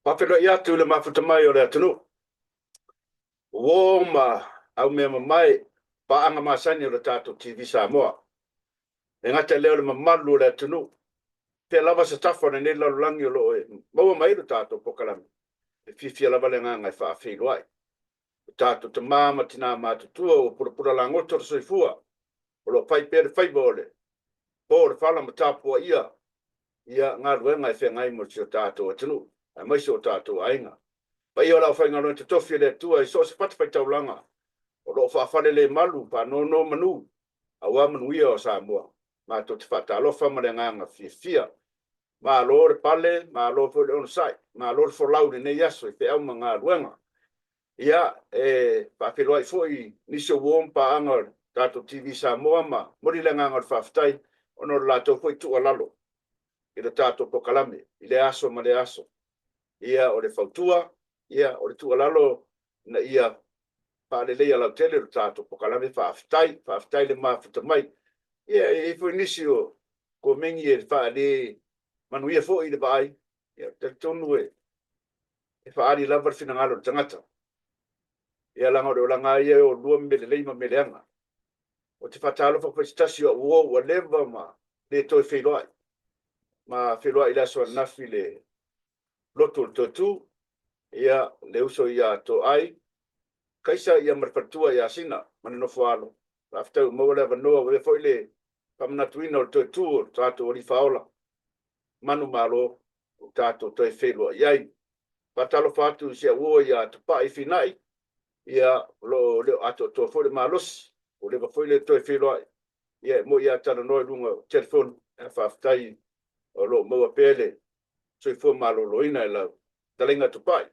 Faafeiloai atu i le mafuta mai o le atunuu. Uo ma aumea mamae paaga masani o le tatou TV Samoa. E gata i lea o le mamalu o le atunuu. Pea lava se tafa o lenei lalolagi o lo o e maua mai lo tatou polokalame. E fiafia lava le agaga e faafeiloai. O tatou tama ma tina matutua ua pulapula lagoto le soifua. O lo o fai pea le faiva o le po o le fala ma tapuaia ia galuega e feagai mo si o tatou atunuu, aemaise o tatou aiga. Paia o le aufaigaluega totofi a le Atua i so o se fatafaitaulaga o lo o faafalelemalu, faanonomanu aua manuia o Samoa. Matou te faatalofa ma le agaga fiafia. Malo le pale, malo foi le onosai, malo le folau i lenei aso i feau ma galuega. Ia, e faafeiloai foi nisi o uo ma paaga o le tatou TV Samoa ma momoli le agaga o le faafetai ona o le latou foi tuualalo i le tatou polokalame i lea aso ma lea aso. Ia, o le fautua, ia, o le tuualalo ina ia faaleleia lautele le tatou polokalame. Faafetai, faafetai le mafuta mai. Ia, e i ai foi nisi o komeni e faale manuia foi i le vaai. Ia, ou te talitonu e faaali lava le finagalo o le tagata. Ia, leaga o le olaga lava ia e o lua mea lelei ma mea leaga. Ou te faatalofa foi i se tasi o au uo ua leva ma le toe feiloai, ma feiloai i le aso ananafi i le lotu o le Toetu, ia, le uso ia Toai Kaisa ia ma le faletua ia Sina ma le nofo a alo. Faafetai ua maua le avanoa, ua avea foi le faamanatuina o le Toetu o le tatou Alii Faaola manumalo ua tatou toe feiloai ai. Faatalofa atu i si au uo ia Tupai Finai, ia, o lo o le o atoatoa foi le malosi, ua leva foi le toe feiloai. Ia, e moni lava talanoa i luga o telefoni, ae faafetai o lo o maua pea le soifua maloloina i lau fetalaiga Tupai.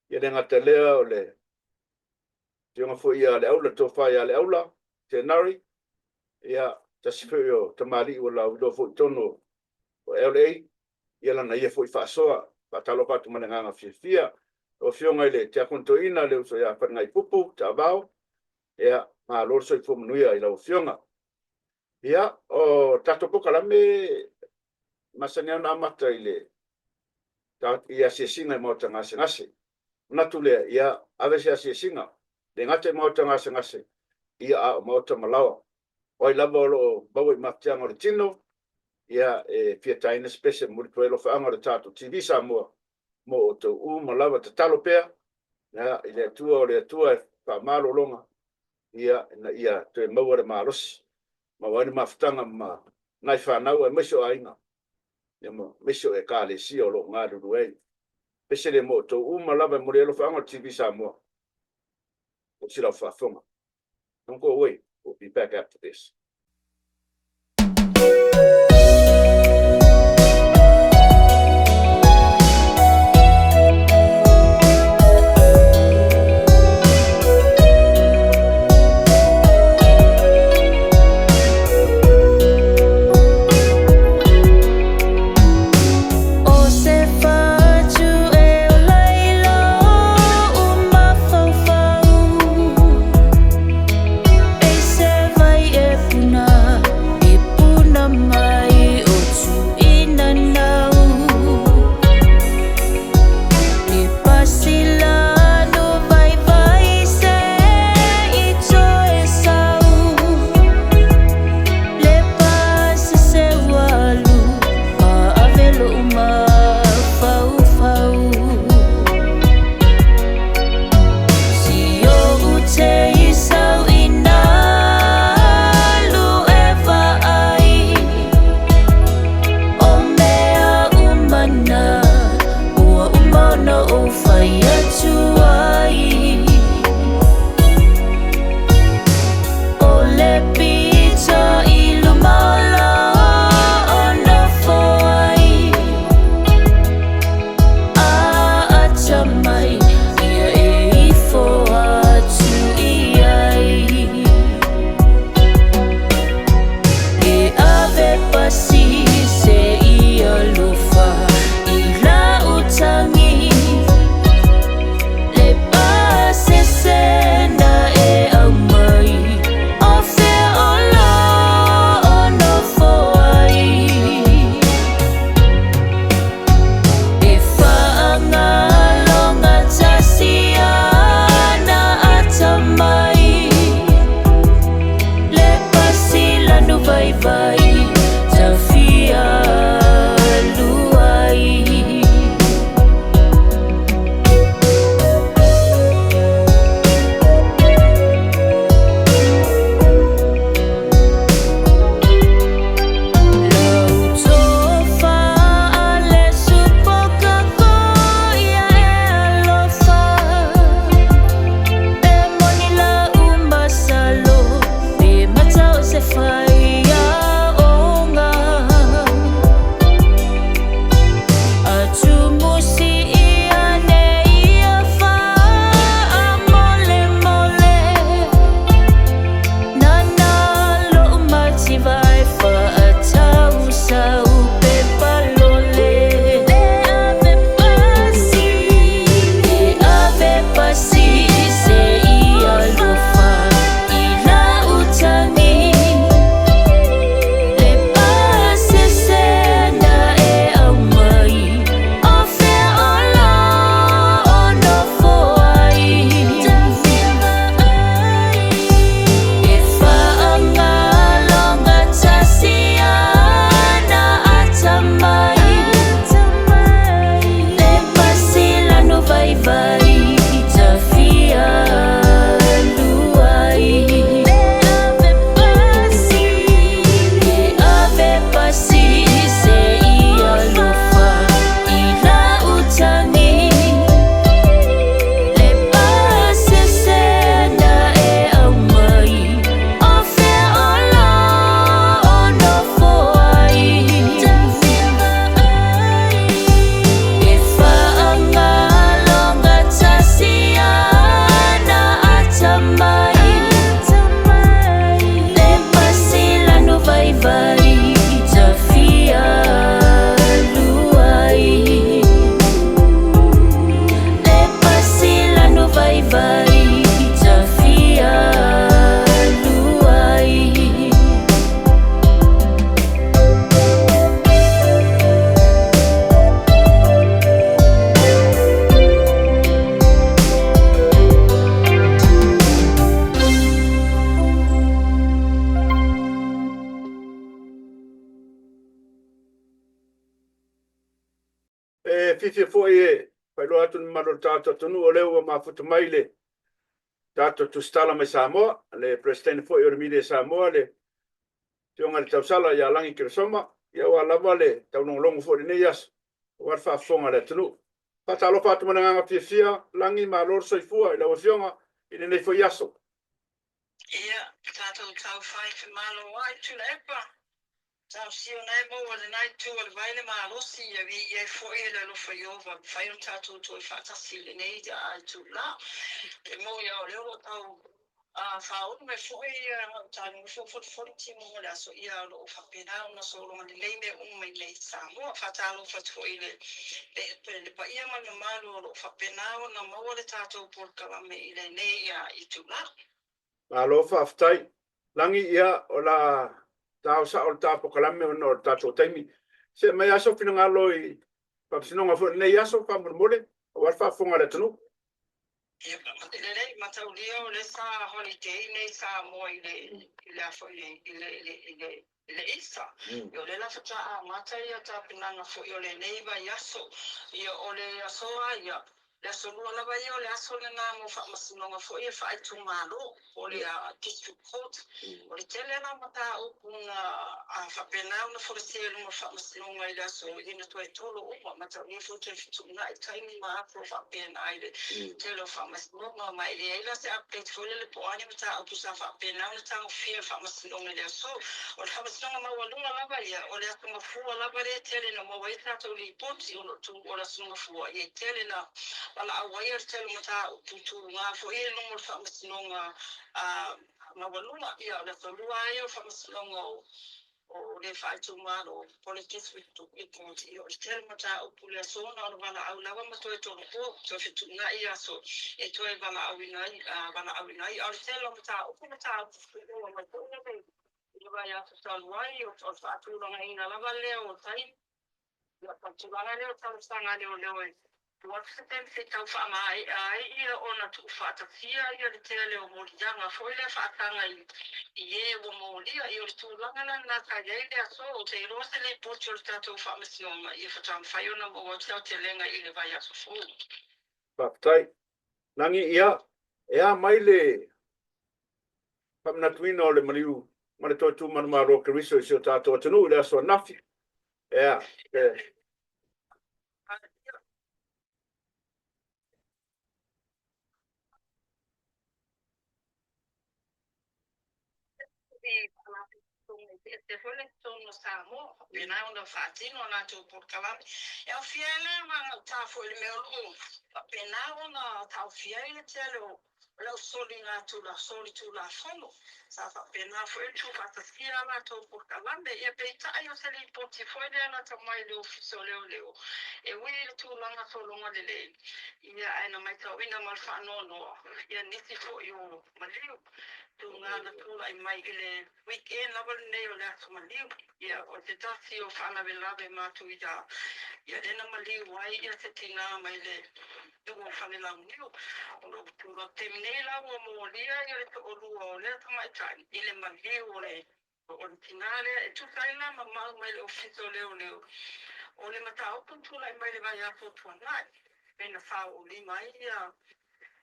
Ia le gata i lea o le afioga foi ia Leaula, le tofa ia Leaula Tenari, ia, tasi foi o tamalii ua lauiloa foi i totonu o LA, ia lana ia foi faasoa. Faatalofa atu ma le agaga fiafia. Lau Afioga i le Tiakono Toeaina, le uso ia Faligaipupu Taavao, ia, malo le soifua manuia i lau Afioga. Ia, o tatou polokalame e masani lava ona amata i le i asiasiga i maota gasegase. Manatu lea, ia ave se asiasiga, le gata i maota gasegase, ia a o maota ma laoa. O ai lava o lo o maua i mafatiaga o le tino, ia e fia taina se pese, momoli atu ai alofaaga o le tatou TV Samoa mo outou uma lava. Tatalo pea ia, i le Atua, o le Atua e faamalologa, ia, ina ia toe maua le malosi, maua ai le mafutaga ma nai fanau aemaise o aiga, ia ma aemaise o ekalesia o lo o galulue ai. Pese le mo outou uma lava e momoli ai alofaaga o le TV Samoa o si lau faafofoga. Don't go away. We'll be back after this. O se fatu e ola i lou mafaufau, E se vai e E fiafia foi e faailoa atu i le mamalu o le tatou atunuu o lea ua mafuta mai le tatou tusitala mai Samoa, le Peresetene foi o le Media Samoa, le Afioga i le Tausala ia Lagi Keresoma, ia aua lava le taulogologo foi i lenei aso, aua le faafofoga a le atunuu. Faatalofa atu ma le agaga fiafia, Lagi, malo le soifua i lau Afioga i lenei foi aso. Ia, tatou taufai femaloai Tuilaepa, Talosia ona e maua lena itu o le vai le malosi ia viia ai foi e le alofa Ieova mafai ona tatou toe faatasi i lenei itula. E moni a o lea o lo o tau faaulu mai foi gauta nofo folifoli timuga o le aso ia o lo o faapena ona sologa lelei mea uma i inei i Samoa. Faatalofa atu foi i le le paia ma le mamalu o lo o faapena ona maua le tatou polokalame i lenei itula. Malo faafetai. Lagi, ia, o le a tao sao le ta polokalame ona o le tatou taimi. Se aumai lava sou finagalo i faamasinoga foi i lenei aso, faamolemole, aua le faafofoga a le atunuu. Ia, lelei, mataulia o lea sa holiday nei Samoa i le, i le a foi i le, i le, i le, i le Easter. Ia, o lea la faatoa amata ia tapenaga foi o lenei vaiaso. Ia, o le aso a ia, Le Aso Lua lava ia o le aso lena mo faamasinoga foi e faaitumalo, po o le District Court. O le tele la o mataupu na faapena ona folasia i luma o le faamasinoga i le aso ina toe tolo uma, mataulia foi toe fetuunai taimi ma aso faapena i le tele o faamasinoga. Ma e leai la se update foi lele po o a ni mataupu sa faapena ona tagofia e le faamasinoga i le aso. O le faamasinoga maualuga lava ia, o le Aso Gafua lava lea e tele ina maua ai tatou lipoti ona o tu o le Aso Gafua ia e tele na valaau ai le tele o mataupu tuga foi ia i luma o le faamasinoga maualuga. Ia o le Aso Lua lava ia o le faamasinoga o le faaitumalo po o le District Court, ia o le tele o mataupu i le aso na o le valaau lava ma toe tolopo, toe fetuunai aso e toe valaauina ai, valaauina ai. A o le tele o mataupu, mataupu tuua mai foi lele i le vaiaso talu ai, o le faatulagaina lava lea o taimi, ia o le tulaga lea o talosaga a leoleo e tuu atu se taimi se i tau faamaea ai ia ona tuufaatasia ia le tele o moliaga foi lea faataga i e ua molia. Ia o le tulaga la lena sa i ai le aso, ou te iloa se lipoti o le tatou faamasinoga ia faatoa mafai ona maua atu se aotelega i le vaiaso fou. Faafetai. Lagi, ia, e a mai le faamanatuina o le maliu ma le toe tu manumalo o Keriso i si o tatou atunuu i le aso ananafi. Ea, e. Eseese foi le totonu o Samoa, faapena ona faatino a latou polokalame. E aofia ai la ma gauta foi i le mea o lo o faapena ona taofia ai le tele o O le au solitulafono sa faapena foi ona tuufaatasia a latou polokalame. Ia peitai o se lipoti foi lea lata mai i le Ofisa o Leoleo e ui i le tulaga sologa lelei, ia ae na maitauina ma le faanoanoa ia nisi foi o maliu tuga na tulai mai i le weekend lava lenei o le aso maliu. Ia o se tasi o faalavelave matuia ia lea na maliu ai ia se tina mai le nuu o Falelauniu. O lo o tulaga taimi nei la ua molia ia le toalua o lea tamaitai i le maliu o le o le tina lea e tusa ai la ma mau mai le Ofisa o Leoleo o le mataupu na tulai mai le vaiaso tuanai pei na faaoolima ai ia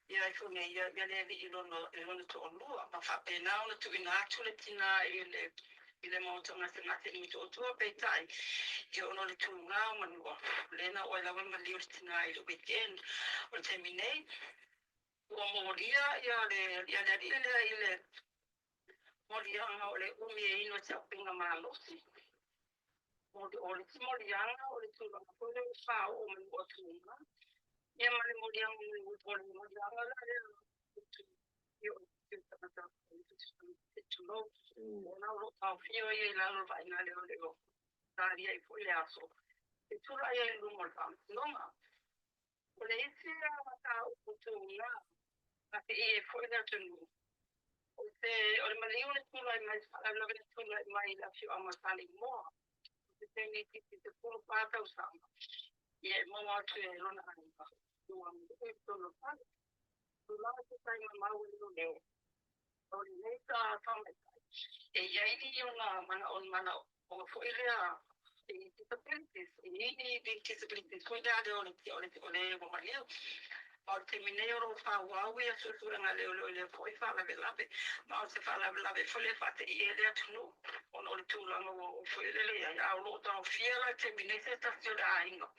ia ifo nei ia ia le alii i lona i lona toalua ma faapena ona tuuina atu le tina i le i le maota gasegase i Motootua peitai ia ona o le tuga o Manua lea na oo ai lava le maliu o le tina i le weekend o le taimi nei ua molia ia le ia le alii lea i le moliaga o le umi e inu ai se auupega malosi o le isi moliaga o le tulaga foi lea ua faaoo mai Motootua ia ma le moliaga o le moliaga la lea tulou, ona o lo o taofia ia i lalo o le vaaiga a leoleo, sa aliae foi le aso e tulai ai i luma o le faamasinoga. O le isi mataupu tuga na sii ai foi le atunuu, o se o le maliu na tulai mai, se faalavelave na tulai mai i le afioaga o Saleimoa i se taimi itiiti 14 tausaga, ia e maua atu e lona aiga, ua nuu i totonu o le fale. Tulaga tusa ai ma mau a leoleo, o lenei faamaitai, e i ai ona manaoga foi lea I disabilities, i ni big disabilities foi lea o le o le o le ua maliu. A o le taimi nei o lo o faaauau ia suesuega a leoleo i lea foi faalavelave, ma o se faalavelave foi lea e faateia ai le atunuu ona o le tulaga ua oo foi lele i ai. A o lo o taofia la i le taimi nei se tasi o le aiga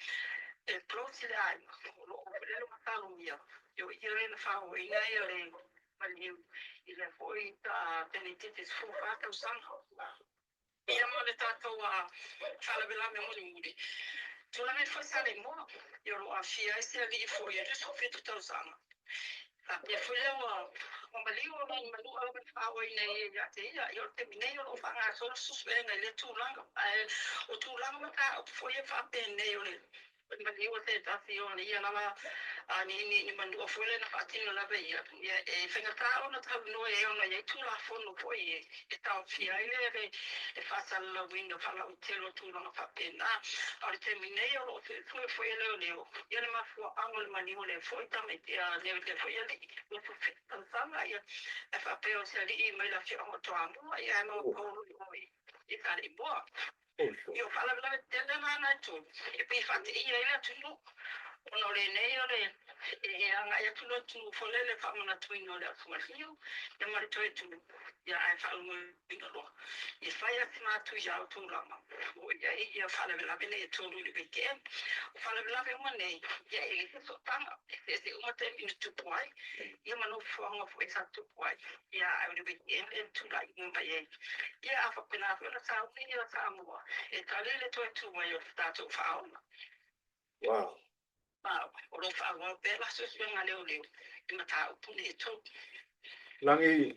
e close i le aiga o lo o foi lele masalomia o ia lea na faoina le maliu i lea foi tamaitiiti 14 tausaga. Ia ma le tatou faalavelave mulimuli, tulaga i Falesalimoa, ia o lo o aafia ai se alii foi e 27 tausaga. Faapea foi lea ua maliu ona i manua lava le faaoina e ia te ia. Ia o le taimi nei o lo o faagasolo suesuega i lea tulaga. Ae o tulaga mataupu foi ia faapenei o le maliu o se tasi o ia lava ni ni ni manua foi lea na faatino lava ia, ia e faigata ona talanoa i ai ona e i ai Tulafono foi e taofia ai le faasalalauina faalauaitele o tulaga faapena. A o le taimi nei o lo o suesue foi e leoleo ia le mafuaaga o le maliu o lea foi tamaiti lea foi alii 27 tausaga ia e faapea o se alii mai le afioaga o Toamua ia ae maua i o i Saleimoa. Ia o faalavelave tele la na e tolu e pei e faateia ai le atunuu ona o lenei o le e agai atu le atunuu foi lele i le faamanatuina o le Aso Maliu ia ma le toe tulu ia ae faalogoina loa ia fai a si matuia o tulaga o i ai ia faalavelave nei e tolu i le weekend. O faalavelave uma nei ia e leai se sootaga, e eseese uma taimi na tupu ai ia ma nofoaga foi sa tupu ai ia ae o le weekend e tulai uma mai ai. Ia a faapena foi ona sauni ia Samoa e tali le toe tu mai o le tatou faaola. Wow. Ma o lo o faaauau pea la suesuega a leoleo i mataupu nei e tolu. Lagi,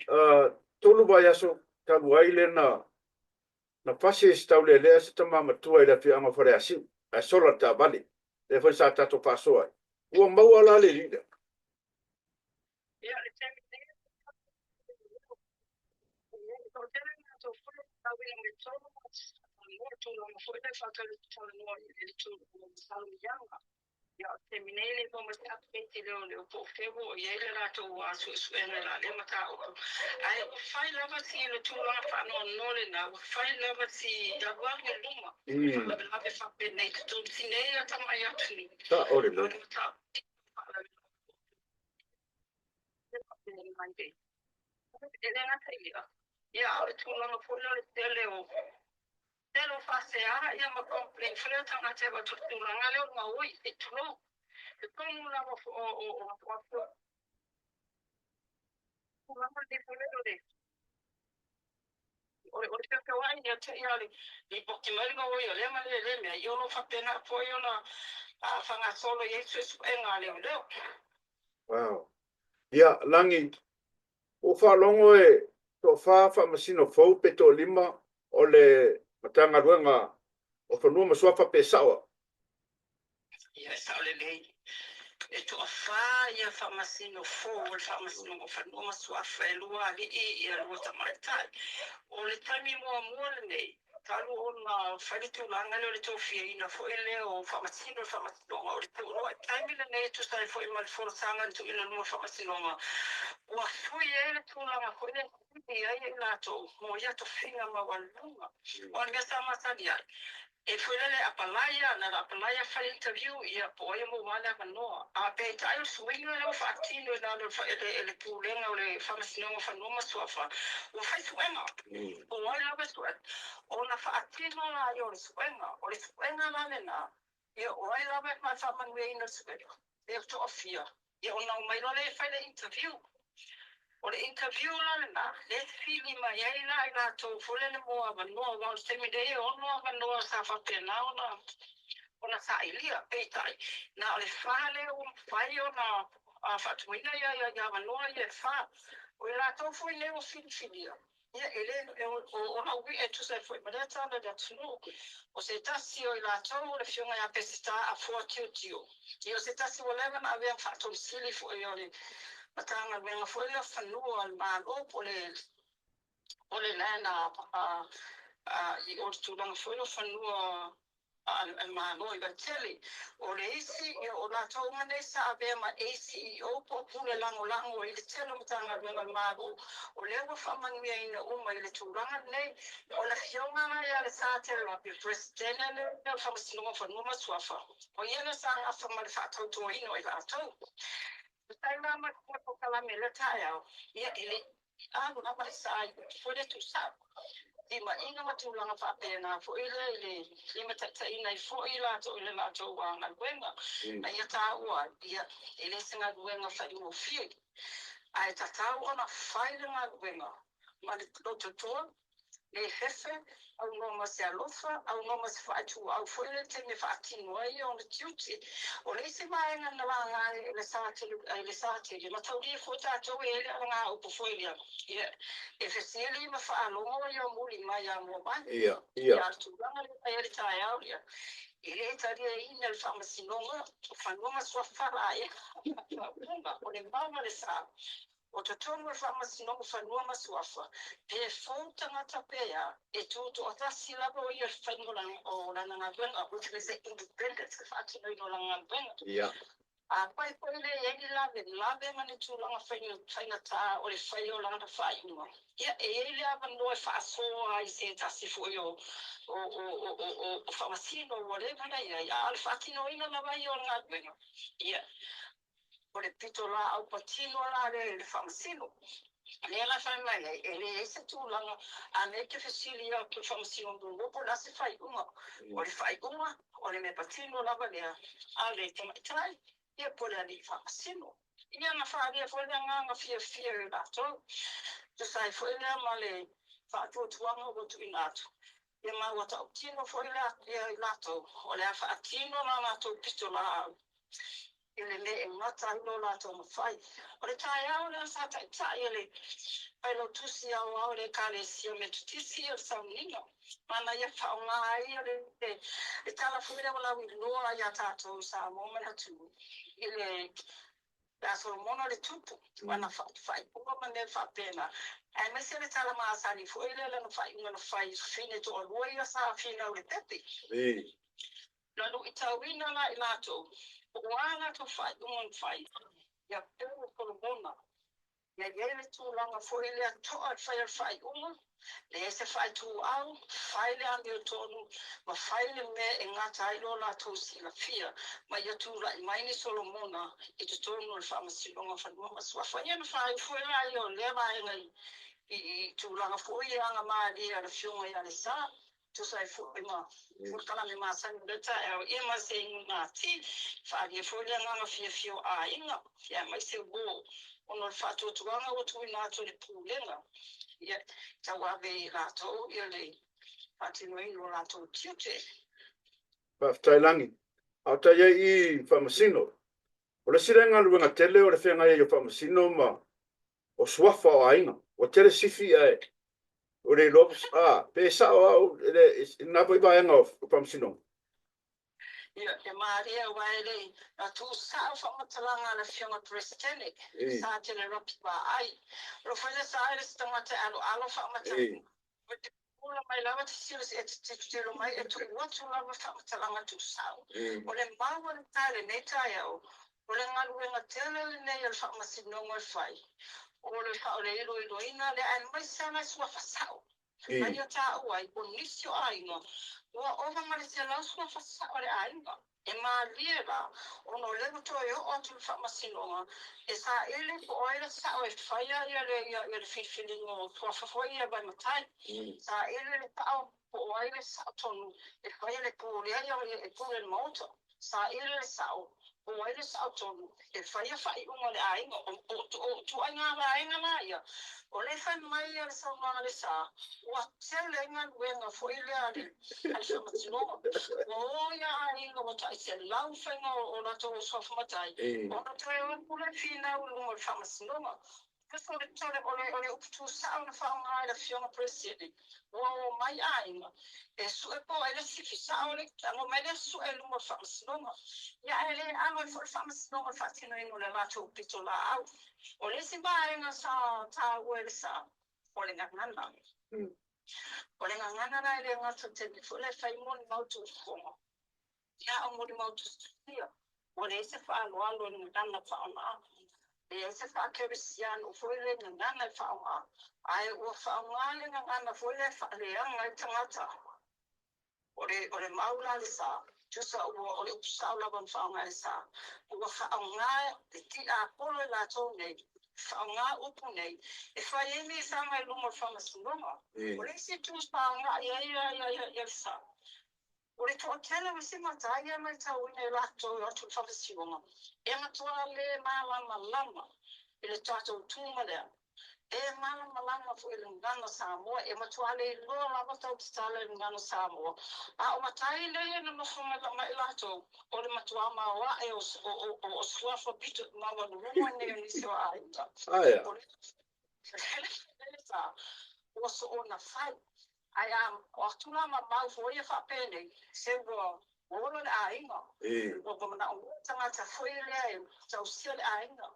3 vaiaso talu ai lea na fasi e se taulealea se tama matua i le afioaga o Faleasiu, ae sola le taavale, lea foi sa tatou faasoa ai. Ua maua la le alii lea? Ia, le taimi nei, e toatele i latou foi e matauina mai totonu ma talanoa tulaga foi lea faatalatalanoa i le salomiaga. Ia, o le taimi nei e le maua mai se update i leoleo po o fea ua oo i ai le latou suesuega i la lea mataupu. Ae ua fai lava si le tulaga faanoanoa lena, ua fai lava si alualu i luma o le faalavelave faapenei totonu sinei a tamai atunuu. Sao lelei. A o le mataupu faalavelave E le gata i lea, ia, a o le tulaga foi lea o le tele o faasea ia ma complain foi lea o tagata e avatu i le tulaga lea o le gaoi, se i tulou. Totonu lava o tulaga lenei foi lea o le o le feofeoai ia te ia le lipoti mai le gaoi o lea ma lea lea mea, ia o lo o faapena foi ona faagasolo i ai suesuega a leoleo. Wow. Ia, Lagi, ua ou faalogo e toafa faamasino fou pe toalima o le Matagaluega o Fanua ma Suafa pe sao au? Ia, e sao lelei. E toafa ia faamasino fou o le Faamasinoga o Fanua ma Suafa, e lua alii, ia lua tamaitai. O le taimi muamua lenei, talu ona fai le tulaga lea o le tofiaina foi lea o faamasino i le Faamasinoga, o le uluai taimi lenei e tusa ai foi ma le folasaga na tuuina i luma o le Faamasinoga, ua sui ai le tulaga foi lea e pili ai i latou mo ia tofiga maualuluga. O le mea sa masani ai, E foi lele apalaia, na ona apalaia fai interview ia po o ai e maua lava le avanoa. A peitai o le suiga lea ua faatino i lalo e le Pulega o le Faamasinoga o Fanua ma Suafa, ua fai suega. Po o ai lava e suega, ona faatino laia o le suega. O le suega la lena, ia o ai lava e faamanuiaina le suega, e toafia. Ia ona omai loa lea e fai le interview. O le interview la lena, lea e fili mai ai la i latou foi lele mo avanoa, aua o le taimi nei e ono avanoa sa faapena ona sailia. Peitai, na o le fa lea ua mafai ona faatumuina ia avanoa ia e fa. O i latou foi nei ua filifilia, Ia, e le, o lau uiga e tusa ai foi ma lea tala i le atunuu, o se tasi o i latou o le Afioga ia Peseta Afoa Tiotio, ia o se tasi ua leva ona avea ma faatolusili foi o le Matagaluega foi lea o Fanua a le Malo po o le, o le Land i o le tulaga foi lea o fanua. A le Malo i Vaitele. O le isi, o latou uma nei sa avea ma ACEO po o Pule Lagolago i le tele o Matagaluega a le Malo, o lea ua faamanuiaina uma i le tulaga lenei. O le Afioga la ia Alesatele Lapi, o le Peresetene lea o le Faamasinoga o Fanua ma Suafa, o ia lea sa gafa ma le faatautoina o i latou. Faafetai la ma le polokalame i lea taeao, ia e le i alu lava le sa i upu foi lea tuusao. Timaiga ma tulaga faapena foi lea i le limataitaiina ai foi i latou i le latou galuega. A ia taua ai, ia, e le se galuega faigofie, ae tatau ona fai le galuega ma le lototoa, le hefe, aunoa ma se alofa, aunoa ma se faaituau foi lea i le taimi e faatino ai ona tiute. O le isi vaega na laga e le Satele, mataulia foi tatou e i ai le alagaupu foi lea, ia, e fesili ma faalogo ia muli mai ia mua mai. Ia, a o le tulaga lea e fai ai le taeao lea, e le taliaina le Faamasinoga o Fanua ma Suafa la ea faaupuga, o le mau ma le sa. O totonu o le Faamasinoga Fanua ma Suafa, pe fou tagata pe a, e tutoatasi lava o ia i le faiga o lana galuega, which means the independence, le faatinoina o lana galuega. Ia. Afai foi e le i ai ni lavelave ma ni tulaga faigata o le faia o lana faaiuga, ia, e i ai le avanoa e faasoa ai i se tasi foi o Faamasino ua leva ona i ai, a o le faatinoina lava ia o le galuega, ia, O le pitolaau patino la lea i le Faamasino. Lea la fai mai ai, e leai se tulaga a mea e te fesili atu i le Faamasino muamua po o le a se faaiuga. O le faaiuga, o le mea patino lava lea a le tamaitai ia po o le alii Faamasino. Ia na faaalia foi le agaga fiafia i latou, tusa ai foi lea ma le faatuatuaga ua tuuina atu, ia ma ua tautino foi i latou o le a faatino la latou pitolaau i le mea e gata ai lo latou mafai. O le taeao lea sa taitai e le Failautusi Aoao o le Ekalesia Metotisi o le sauniga ma na ia faaaoga ai le tala foi lea ua lauiloa ia tatou i Samoa ma le atunuu i le ia Solomona le Tupu, lana faaiuga ma mea faapena, aemaise le tala masani foi lea lana faaiuga na fai i fafine toalua ia sa finau i le pepe. Na luitauina la i latou, po o a latou faaiuga na fai, ia pei o Solomona, ia i ai le tulaga foi lea to'a i le fai o le faaiuga, leai se faaituau, fai le amiotonu, ma fai le mea e gata ai lo latou silafia, ma ia tulai mai ni Solomona i totonu o le Faamasinoga o Fanua ma Suafa. Ia na faaiu foi la ia o lea vaega i tulaga foi ia agamalie a le Afioga ia Lesa. Tusa ai foi ma polokalame masani o lea taeao, ia ma se igugati, faaalia foi le agaga fiafia o aiga, ia aemaise uo, ona o le faatuatuaga ua tuuina atu e le Pulega, ia tauave i latou ia le faatinoina o latou tiute. Faafetai Lagi. A o tai ai i Faamasino, o le isi lea galuega tele o le feagai ai o Faamasino ma o suafa o aiga. Ua tele sifi ae ua le iloa a pe sao au i lena foi vaega o Faamasinoga. Ia, e malie aua e le i na tuusao faamatalaga a le Afioga Peresetene, sa tele rapi vaai. O lo foi le sa e le se tagata e aloalo faamatalaga. Pula mai lava te tilo e te tilotilo mai e tuu atu lava faamatalaga tuusao. O le mau a le tae lenei taeao, o le galuega tele lenei a le Faamasinoga e fai, o le o le iloiloina lea aemaise lava suafa sao. Na ia taua ai, o nisi o aiga ua ova ma le 100 suafa sao a le aiga. E malie la, ona o lea ua toe oo atu le Faamasinoga e saili po o ai le sao e faia ia le ia le filifiliga o suafa foi ia vai matai. Saili le sao po o ai le sao tonu e faia le pulea ia e pule le Maota. Saili le sao po o ai le sao tonu e faia faaiuga a le aiga. O o ituaiga vaega la ia, o lea e fai mai le saunoaga a le sa, ua tele ai galuega foi lea a le Faamasinoga. Ua o ia aiga ua tai 100 faiga o latou suafa matai, ona toe o atu lea finau i luma o le Faamasinoga. Tusa o le tele, o le, o le upu tuusao na faaaoga e le Afioga Peresetene, ua o mai aiga e sue po o ai le sifi sao le tago mai lea sue i luma o le Faamasinoga. Ia ae le alo ai foi le Faamasinoga i le faatinoina o le latou pitolaau. O le isi vaega sa taua e le sa, o le gagana. O le gagana la e le gata i le taimi foi lea e fai molimau tuufofoga. Ia o molimau tusitusia, ua leai se faaaloalo i le gagana faaaoga, leai se faakerisiano foi le gagana e faaaoga, ae ua faaaoga le gagana foi lea e faaleaga ai tagata. O le, o le mau la le sa, tusa ua, o le upu sao lava na faaaoga e le sa, ua faaaoga le tiapolo e latou nei, faaaoga upu nei e fai ai misaga i luma o le faamasinoga. O le isi itu sa agai ai le sa, O le toatele o isi matai e matauina e latou e o atu i le faamasinoga, e matua le malamalama i le tatou tu ma le aga. E malamalama foi i le gagana Samoa, e matua le iloa lava tau tatala i le gagana Samoa. A o matai nei e nonofo mai latou, o le matua maoae o suafa pito maualuluga nei o nisi o aiga. O le ua soona fai. Ae a o atu la ma mau foi ia faapenei, se ua ola le aiga. Ua manaomia le tagata foi lea e tausia le aiga.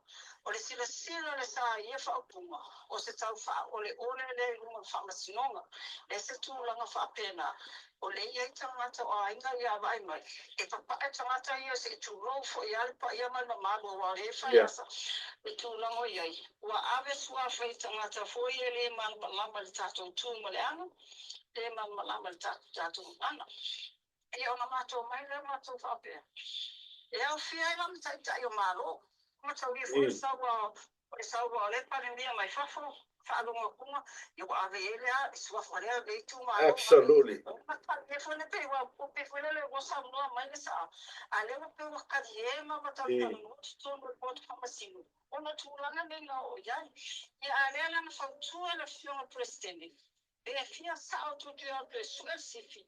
O le silasila o le sa i ia faaupuga, o se tau faaoleole lea i luga o le faamasinoga. E se tulaga faapena, o lea e i ai tagata o aiga ia vaai mai, e papae tagata ia se i tulou foi lava le paia ma le mamalu aua o lea e fai asa le tulaga o i ai. Ua ave suafa i tagata foi e le malamalama i le tatou tu ma le aga, le malamalama i le tatou gagana. Ia ona matou omai lea matou faapea, e aofia ai la ma taitai o Malo. Mataulia foi le saua o le saua o lea Palemia mai fafo, faalogo atuga, ia ua ave i ai le suafa o lea itumalo. Absolutely. Mataulia foi le pei ua pei foi lele ua saunoa mai le sa, a lea ua pei ua talie ma talatalanoa totonu o le Maota Faamasino ona tulaga nei na oo i ai. Ia a lea la na fautua le Afioga i le Peresetene, pe fia sao tou te o atu e sue le sifi,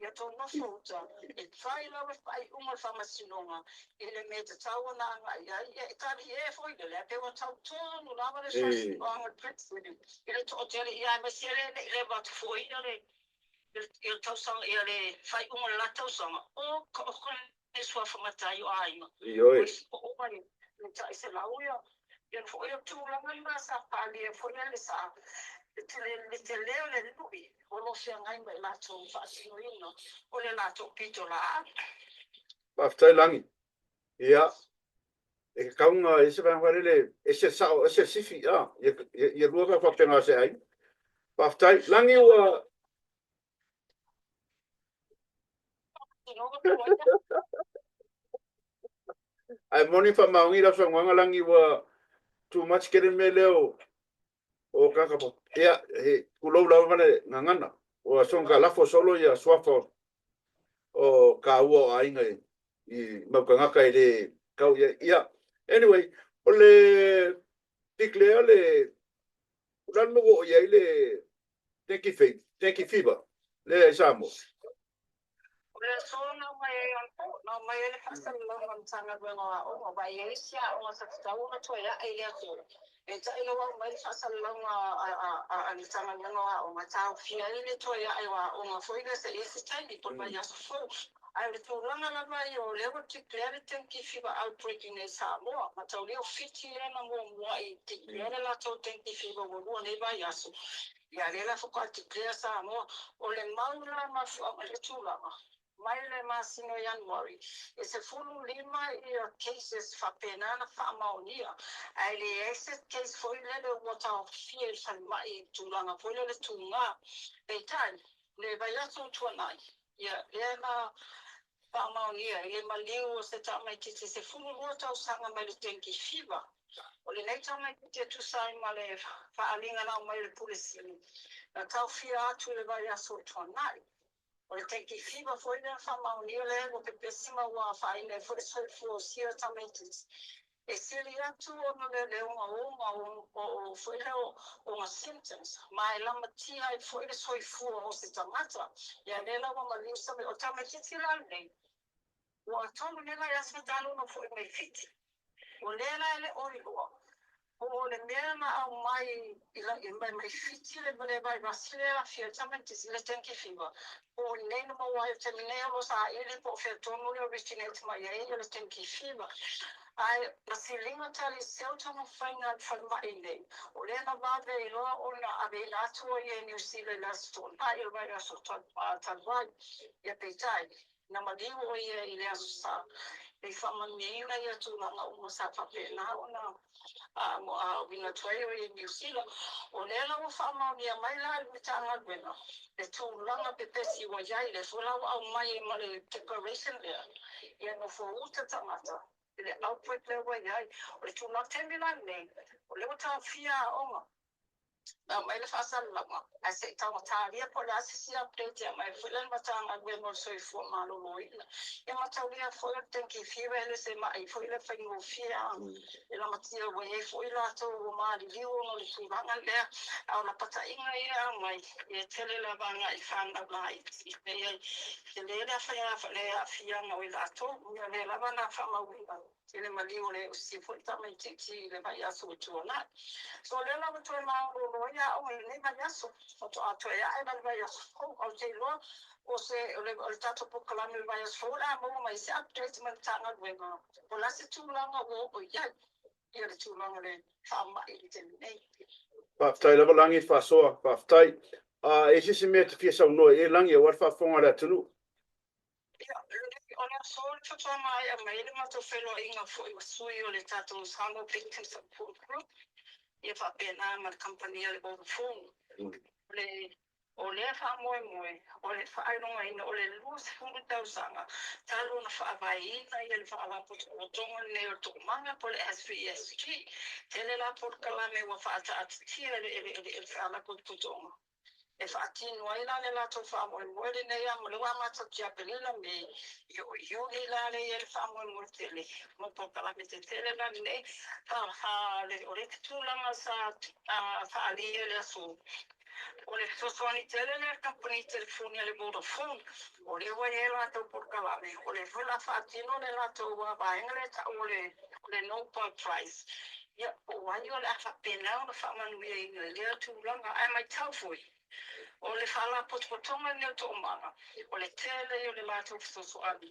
ia tou nofo uta e fai lava le faaiuga o le faamasinoga i le mea e tatau ona agai i ai. Ia e talie foi lele, ae pei ua tau tonu lava le faamasinoga o le Peresetene i le toatele, ia aemaise le ne i leva atu foi ia le ia le tausaga, ia le faaiuga o le la tausaga, oka oka le suafa matai o aiga. Ioe. O isi po ua le tai selau ia. Ia foi o tulaga na sa faaalia foi le sa le tele o le lui o lo o feagai ma i latou faatinoina o le latou pitolaau. Faafetai Lagi. Ia, e tatau ona i ai se vaega foi lele, ese le sao, ese le sifi, a, ia lua mea faapena o se aiga. Faafetai. Lagi ua... Ae moni faamaoni lau saunoaga Lagi ua too much tele le mea lea o o tagata ia he tulou lava le gagana ua soona lafo solo ia suafa o taua o aiga i mau tagata e le tau i ai. Ia, anyway, o le declare le o le a le mea ua oo i ai le dengue fever lea i Samoa? O le aso na aumai ai anapo, na aumai ai le faasalalauga a le Matagaluega o Aoga, aua e i ai isi aoga sa tatau ona toe ae i le aso. Peitai ina ua aumai le faasalalauga a le Matagaluega o Aoga, e taofia ai le toe ae o aoga foi lea seia i ai se taimi po o le vaiaso fou. Ae o le tulaga lava ia o lea ua declare le dengue fever outbreak i inei i Samoa. Mataulia o Fiti lea na muamuai declare le latou dengue fever ua lua nei vaiaso. Ia lea la faatoa declare Samoa. O le mau la mafuaaga i lea tulaga, mai le masina o Ianuari, e 15 ia cases faapena na faamaonia, ae leai se case foi lele ua taofia i le falemai i tulaga foi lele tuga. Peitai, le vaiaso ua tuanai, ia lea na faamaonia i le maliu o se tamaitiiti 12 tausaga mai le dengue fever. O lenei tamaitiiti e tusa ai ma le faaaliga na aumai e le Pule Sili, na taofia atu i le vaiaso ua tuanai. O le dengue fever foi lea na faamaonia lea ua pepesi ma ua afaina ai foi le soifua o sia tamaitiiti. E sili atu ona le le ogaoga o foi lea ona symptoms ma e lamatia ai foi le soifua o se tagata. Ia lea la ua maliu sa o le tamaitiiti la lenei ua tolu nei vaiaso talu ona foi mai Fiti. O lea la e le o iloa po o le mea na aumai i mai Fiti le vairasi lea e aafia ai le tamaitiiti le dengue fever po o i inei na maua ai. O le taimi nei o lo o saili po o fea tonu le originate mai ai le dengue fever. Ae na siliga taliseu taumafaiga a le falemai nei, o lea na vave ai loa ona aveina atu o ia i Niu Sila i le Aso Toonai o le vaiaso talu ai. Ia peitai, Na maliu ʻo ia i le Aso Sa i faamanuiaina ia tulaga uma sa faapena ona auina atu ai ʻo ia i Niu Sila. O lea la ua faamaonia mai la e le Matagaluega le tulaga pepesi ua i ai, lea foi la ua aumai ai ma le declaration lea, ia nofo uta tagata i le outbreak lea ua i ai. O le tulaga taimi la lenei, o lea ua taofia aoga. Na aumai le faasalalauga, ae se i taugatalia po o le a se isi update e aumai ai foi la le Matagaluega o le Soifua Maloloina. Ia mataulia foi o le dengue fever e le se mai foi lea faigofie a e lamatia ua i ai foi latou ua maliliu ona o le tulaga lea. A o lapataiga ia e aumai, ia e tele lava agai i fanau laiti e tele le aafiaga o i latou, ia o lea lava na faamauina. I le maliu o le usi foi tamaitiiti i le vaiaso ua tuanai. So o lea la ua toe malolo ai aoga i lenei vaiaso, faatoa toe ae la le vaiaso fou. Ae ou te iloa o se o le o le tatou polokalame i le vaiaso fou o le a maua mai se update mai le Matagaluega po o le a se tulaga ua oo i ai ia le tulaga o le faamai i le taimi nei. Faafetai lava Lagi faasoa, faafetai. A e se isi mea e te fia saunoa i ai Lagi aua le faafofoga a le atunuu? Ia, o le aso le faatoa maea mai ai le matou feiloaiga foi ma sui o le tatou Samoa Victim Support Group, ia faapena ma le kamupani a le Vodafone. O le, o lea faamoemoe, o le faailogaina o le 20 tausaga talu ona faavaeina ia le Faalapotopotoga lenei o le Toomaga po o le SVSG. Tele la polokalame ua faataatitia e le, e le, e le Faalapotopotoga E faatino ai la le latou faamoemoe lenei a ma le ua amata atu ia Aperila, Me, ia o Iuni la lea i ai le faamoemoe tele mo polokalame tetele la lenei. Fa, fa, o le isi tulaga sa faaalia i le aso, o le fesoasoani tele lea a le kamupani telefoni a le Vodafone, o lea ua i ai latou polokalame, o lea foi o le a faatino le latou vaega lea e tau o le, o le no price. Ia, po o ai o le a faapena ona faamanuiaina i lea tulaga. Ae matau foi, o le faalapotopotoga lenei o Toomaga, o le tele ia o le latou fesoasoani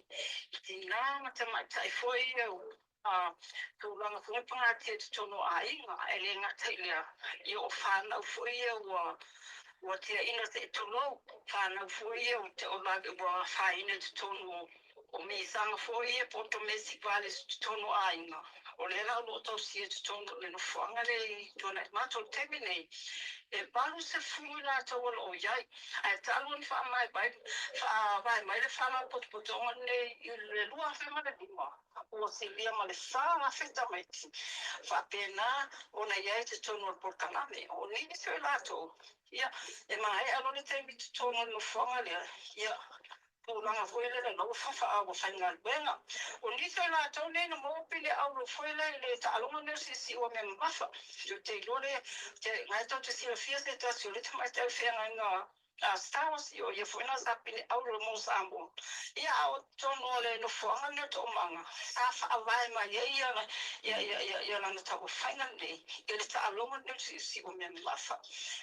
i tinā ma tamaitai foi ia ua tulaga foi pagatia i totonu o aiga. E le gata i lea, ia o fanau foi ia ua tiaina se i tulou, fanau foi ia ua afaina i totonu o O misaga foi ia po o domestic violence i totonu o aiga, o lea la o lo o tausia i totonu o le nofoaga lea i Tuanaimato i le taimi nei, e 80 i latou o lo o i ai. Ae talu ona faavae mai le faalapotopotoga lenei i le 2005, ua silia ma le 4,000 tamaiti faapena ona i ai i totonu o le polokalame. O nisi o i latou, ia, e maea loa le taimi i totonu o le nofoaga lea, ia, tulaga foi lele la ua fafa a ua faigaluega. O nisi o i latou nei na maua pili auro foi lea i le taaloga nei o siusiu a mea mamafa. Ou te iloa le, te, na e tou te silafia se tasi o le tamaitai o feagaiga a Stars, o ia foi na sa pili auro mo Samoa. Ia, a o totonu o le nofoaga lenei o Toomaga, sa faavae mai ai ia, ia, ia, ia, ia lana taumafaiga lenei i le taaloga lenei o le siusiu a mea mamafa.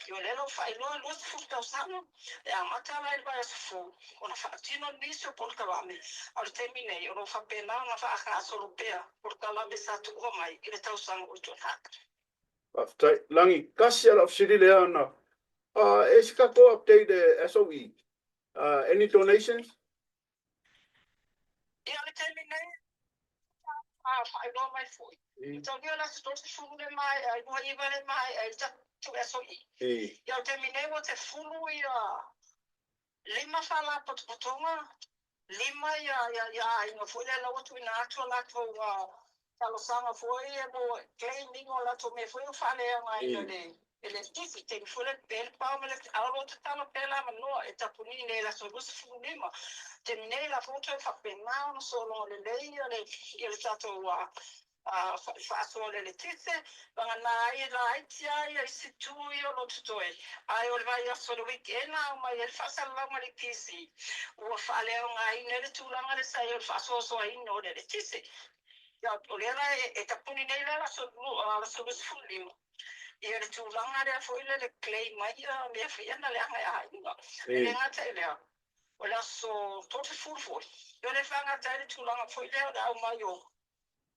Ia o lea la ua faailoa 20 tausaga E amata la i le vaiaso fou ona faatino nisi o polokalame, a o le taimi nei o lo o faapena ona faagasolo pea polokalame sa tuua mai i le tausaga ua tuanai. Faafetai. Lagi, tasi a lau fesili lea ona e se tatou update e SOE? Any donations? Ia, o le taimi nei, faailoa mai foi. Mataulia le aso 30 le maea, i 29 le maea i le tatou SOE. Ia, o le taimi nei ua 15 ia lima faalapotopotoga, lima ia ia aiga foi lea la ua tuuina atu a latou talosaga foi ia mo claim ina o latou mea foi ua faaleaogaina e le e le tisi taimi foi lea pe le pao ma le a o lo o tatalo pea le avanoa e tapuni nei i le aso 25 taimi nei la foi ua toe faapena ona sologa lelei ia le ia le tatou faasoa o le eletise vagana ai laiti a ia isi itu ia o lo o totoe ae o le vaiaso o le weekend a aumai ai le faasalalauga a le EPC ua faaleaogaina ai le tulaga lea sa i ai o le faasoasoaina o le eletise. Ia, o lea la e tapuni nei la le aso 25 ia le tulaga lea foi lea le claim ai ia mea foi ia na leaga e aiga. E le gata i lea, o le aso 30 foi, ia o lea e faagata ai le tulaga foi lea o le aumai o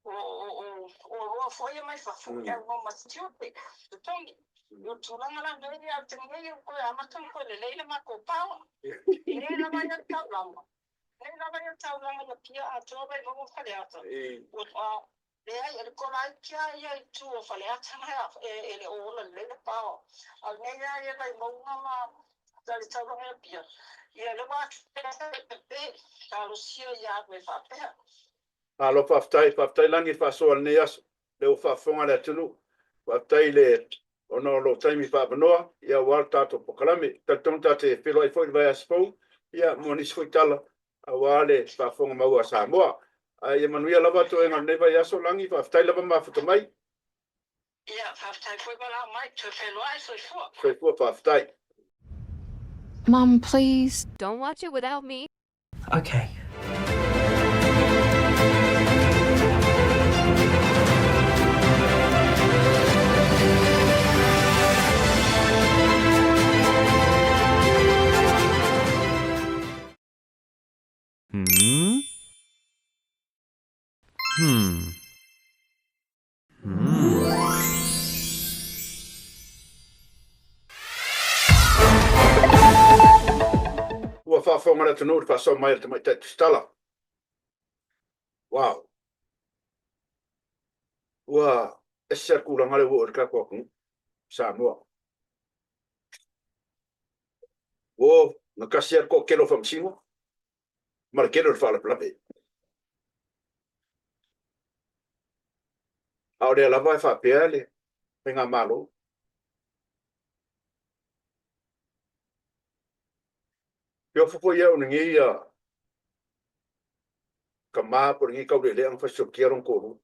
oloa foi ia mai fafo e aunoa ma tiute totogi. O le tulaga la nei, a o le taimi nei ua toe amata ona toe lelei le matou power. E le lava ia le taulaga. Nei lava ia taulaga i Apia atoa Vaimauga ma Faleata. Ua leai, o le kolaiti lava ia i tua o Faleata na e le o ola lelei le power. A o lenei lava ia Vaimauga ma le taulaga i Apia, ia lea ua afea e pepe, talosia ia alu ai faapea. Malo faafetai, faafetai Lagi i le faasoa i lenei aso, lea ua faafofoga le atunuu. Faafetai i le ona o lou taimi faaavanoa ia aua le tatou polokalame. E talitonu ta te feiloai foi i le vaiaso fou ia mo nisi foi tala aua le faafofoga mau a Samoa. Ae ia manuia lava toega o lenei vaiaso Lagi, faafetai lava mafuta mai. Ia, faafetai foi valaau mai, toe feiloai, soifua. Soifua, faafetai. Mum, please. Don't watch it without me. Okay. Hmm? Hmm. Hmm. Ua faafofoga le atunuu i le faasoa mai a le tamaitai Tusitala. Wow! Ua ese le tulaga lea ua oo i le tatou atunuu, Samoa. Ua gatasi lava le toatele o faamasino ma le tele o le faalavelave. A o lea lava e faapea le Faigamalo. E ofo foi au i lenei tama po o lenei taulealea na fasisokia lona toalua.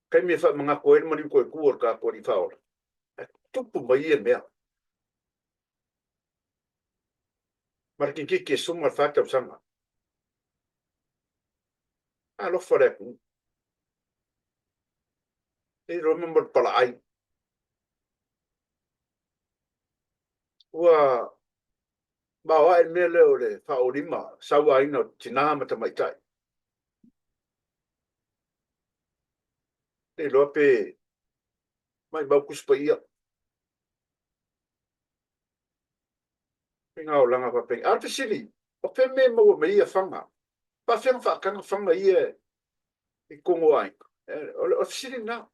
Taimi e faamanatu ai le maliu toe tu o le tatou Alii Faaola, ae tupu mai ia mea. Ma le tamaitiiti e 14 tausaga. Alofa le atunuu. E iloa mo le palaai. Ua maoae le mea lea o le faaolima sauaina o tinā ma tamaitai. Le iloa pe maimau Tusi Paia. Faiga olaga faapena. A o le fesili, o fea mea e maua mai ai ia faga? Faafefea ona faataga faga ia i totonu o aiga? O le fesili lena.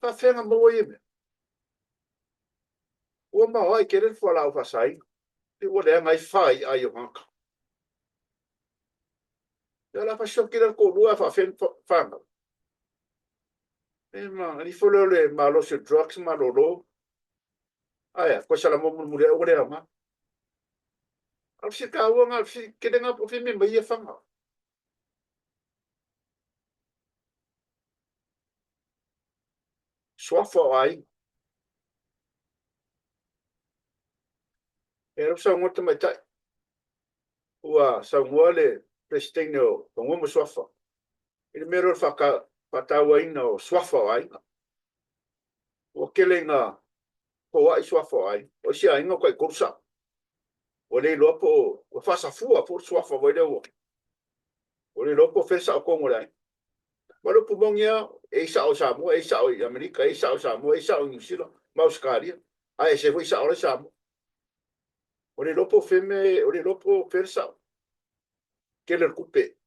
Faafefea ona maua ia mea? Ua maoae tele le fualaau faasaina, pei ua leaga ai faiai o tagata. Ia o le a fasioti lea le toalua ae faafefea ona fanau? E ma alifo lea o le malosi o drugs malolo. Ae a, koe salamo mulimuli ai ua le aoga. A o le fesili taua na, o le fesili tele na, po o fea mea mai ia faga. Suafa o aiga. E lau saunoa tamaitai. Ua saunoa le Peresetene o Fanua ma Suafa i le mea lea o le faatauaina o suafa o aiga. Ua tele ina foai suafa o aiga. O isi aiga ua taitolu sao. Ua le iloa po o ua faasafua foi le suafa foi lea ua ua le iloa po o fea le sao tonu o le aiga. Ma le upu moni lava, e i sao i Samoa, e i sao i Amerika, e i sao i Samoa, e i sao i Niu Sila ma Ausetalia, ae ese foi sao la i Samoa. Ua le iloa po o fea mea, ua le iloa po o fea le sao. Tele o le tupe.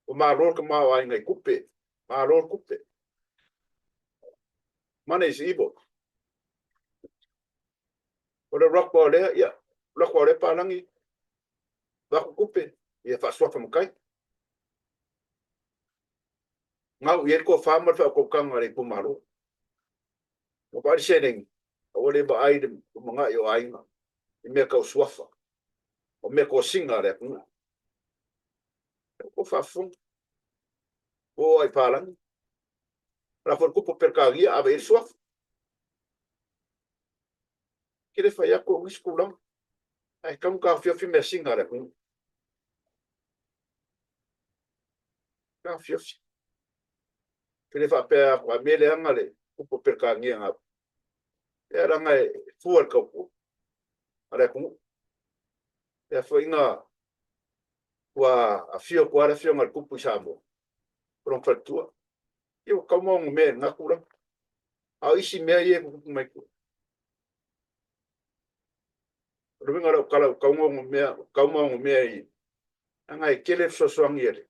Ua malo le tamaoaiga i tupe. Malo le tupe. Money is evil. O le rock o lea, ia, rock o lea palagi, vaku tupe, ia faasuafa matai. Gau i ai le tofa ma le faautautaga a le itumalo. Ua vaai le seleni, a ua le vaai i le lumanai o aiga i mea tau suafa, o mea tosina a le atunuu. Ua faafofoga, ua oo lava i palagi. O le a foi le tupu o Peretania, ave i ai le suafa. Ke le fai atu o nisi tulaga, ae tatau ona taofiofi measina a le atunuu. Taofiofi. Ke le faapea atu, a mea leaga le upu o Peretania na Ia leaga e fua le tautua a le atunuu. Lea foi na ua afio atu lava le afioga i le Tupu i Samoa, o lona faletua. Ia ua tatau ona mea i lena tulaga. A o isi mea ia e tutupu mai tua. O le uiga o lau tala ua tau mea, tau maogomea i leaga e tele fesoasoani a le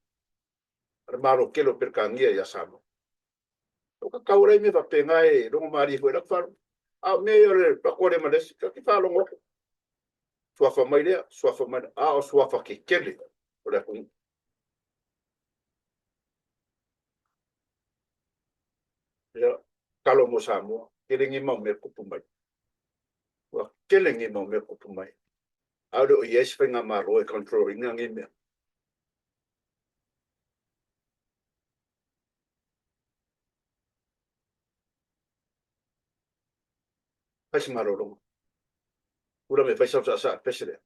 a le Malo tele o Peretania ia Samoa. Ua tatau la i mea faapena e logomalie foi i lau faalogo. A o mea ia o le alu atu lea ma le isi, ta te faalogo atu, suafa mai lea, suafa mai lea, a o suafa tetele o le atunuu. Ia, talo mo Samoa, tele nei mau mea tupu mai. Ua tele nei mau mea tupu mai. A o le o i ai se faigamalo e control ina nei mea. Fai se malologa. Tula mai e fai sau saasaa le pese lea,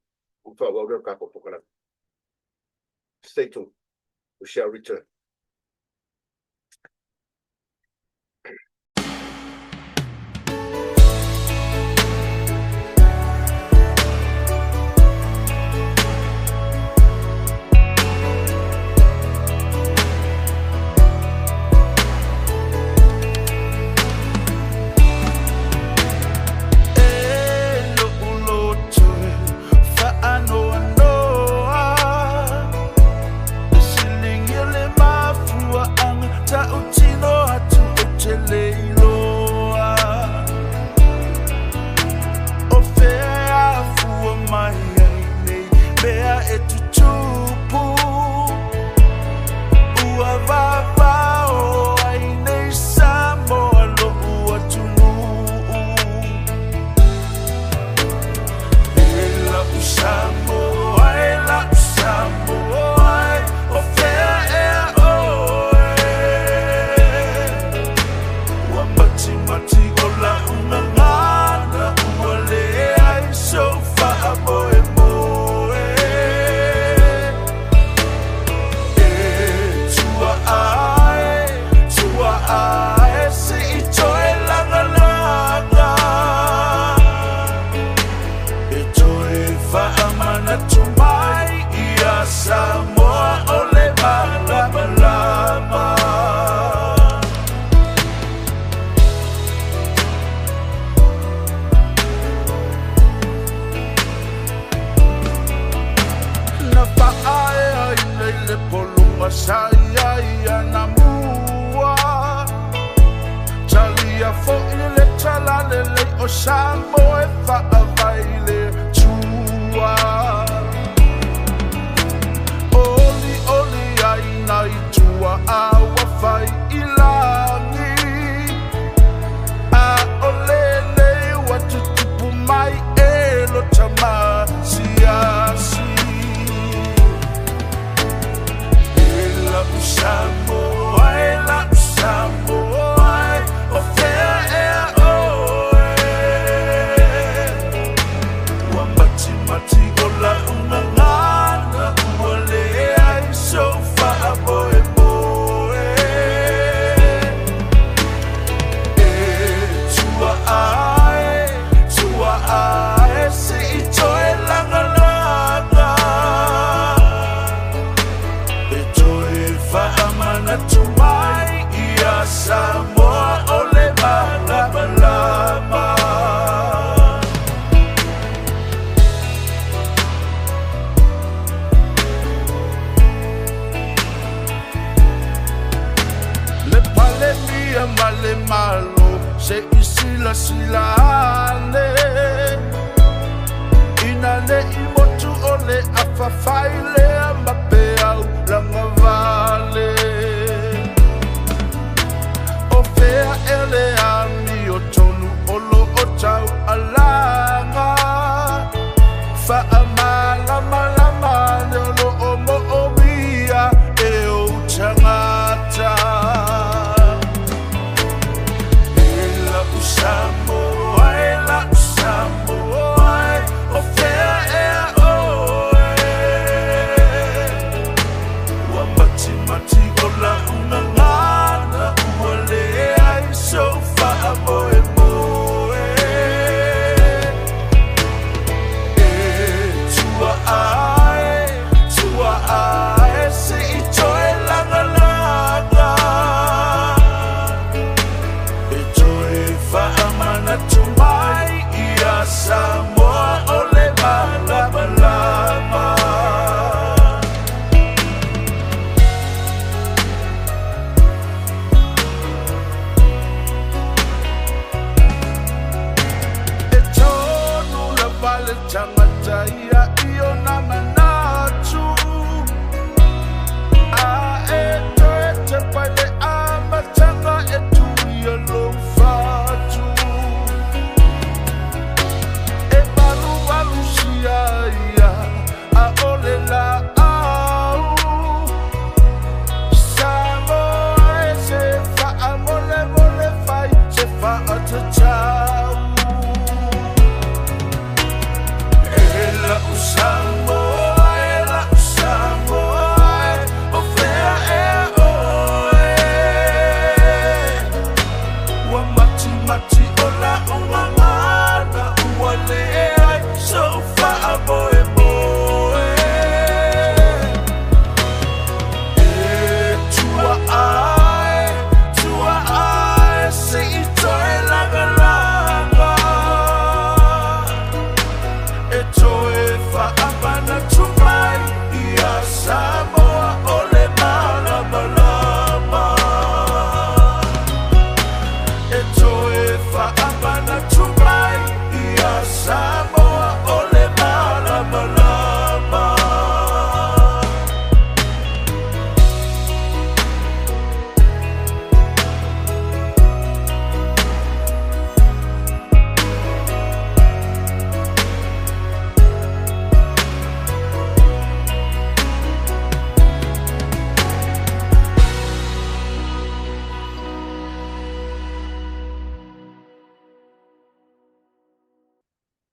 ona faaauau lea o le tatou polokalame. Stay tuned. We shall return.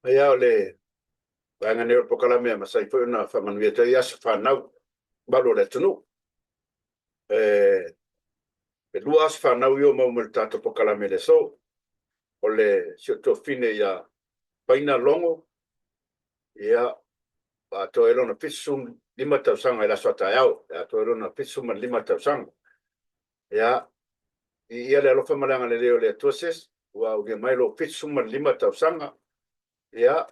Ia o le vaega nei o le polokalame e masani foi ona faamanuia atu ai aso fanau mamalu o le atunuu. E 2 aso fanau ia ua maua mai i le tatou polokalame i le aso. O le si ou tuafafine ia Paina Logo, ia, ua atoa ai lona 75 tausaga i le aso a taeao, e atoa ai lona 75 tausaga. Ia, viia le alofa ma le agalelei o le Atua sis, ua aulia mai lou 75 tausaga. Ia,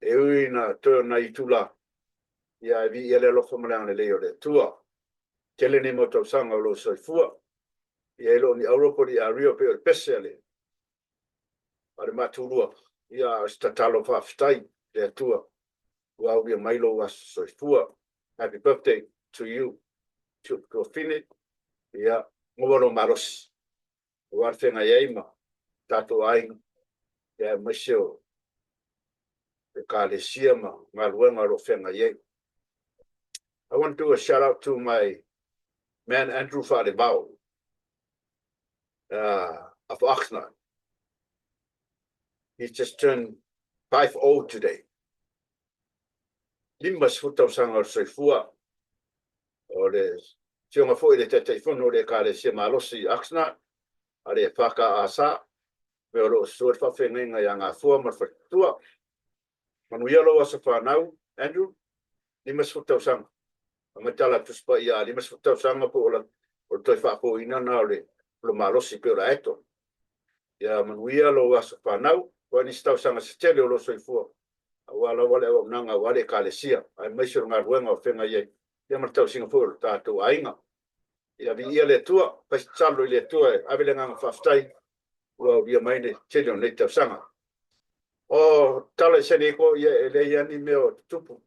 e ui ina toe o nai itula, ia ae viia le alofa ma le agalelei o le Atua. Tele nei mau tausaga o lou soifua. Ia e le o ni auro po o ni ario pei o le pese a le a le maatulua, ia a o se tatalo faafetai i le Atua ua aulia mai lou aso soifua. Happy birthday to you, si ou tuafafine. Ia, maua lou malosi aua le feagai ai ma tatou aiga, ia aemaise o Ekalesia ma galuega o lo o feagai ai. I want to do a shout out to my man Andrew Faalevao of Oxnard. He just turned 50 today. 50 tausaga o le soifua o le afioga foi i le Taitaifono o le Ekalesia Malosi i Oxnard, a le FKAS, me o lo o susua le faafeagaiga ia Gafua ma le Faletua. Manuia lou aso fanau, Andrew, 50 tausaga. Aumai tala a Tusi Paia a 50 tausaga po o le toe faafouina lena o le malosi pei o le aeto. Ia manuia lou aso fanau, o nisi tausaga se tele o lou soifua, aua lava le auaunaga aua le Ekalesia, aemaise o le galuega o feagai ai, ia ma le tausiga foi o le tatou aiga. Ia viia le Atua, fai se tatalo i le Atua e ave le agaga faafetai ua aulia mai le tele o nei tausaga. O tala i San Diego, ia e leai lava ni mea o tutupu.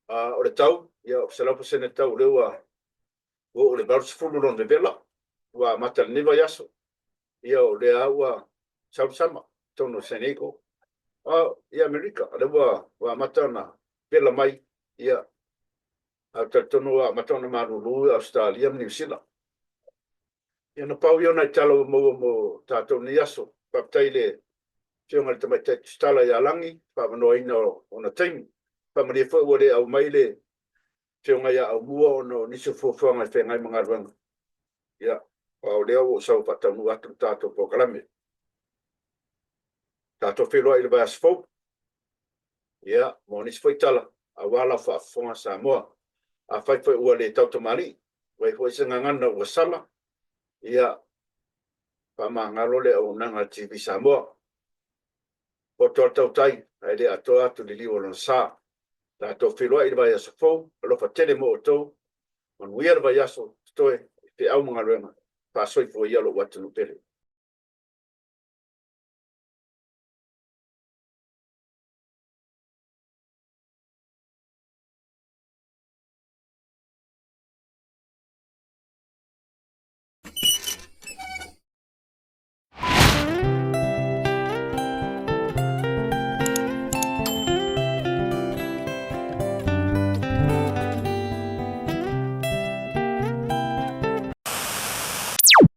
O le tau, ia o 100% tau o lea ua oo i le 80 lona vevela, ua amata i lenei vaiaso, ia o lea lava ua sau le sama i totonu o San Diego. I Amerika, o lea ua amata ona vela mai, ia, ae ou te talitonu ua amata ona malulu i Ausetalia ma Niu Sila. Ia na pau ia o nai tala ua maua mo tatou nei aso. Faafetai i le Afioga i le Tamaitai Tusitala ia Lagi, faavanoaina o ona taimi. Faamalie foi ua le aumai le Afioga ia Aumua ona o nisi o fuafuaga e feagai ma galuega. Ia, a o lea ua ou sau e faataunuu atu le tatou polokalame. Tatou feiloai i le vaiaso fou. Ia, mo nisi foi tala, aua lau faafofoga Samoa. Afai foi ua le tautamalii, ua i ai foi se gagana ua sala, ia, faamagalo le auaunaga a le TV Samoa. Poto lava le tautai, ae le atoa atu le liu o lona sa. Tatou feiloai i le vaiaso fou, alofa tele mo outou, manuia le vaiaso totoe i feau ma galuega, faasoifua ia lou atunuu pele.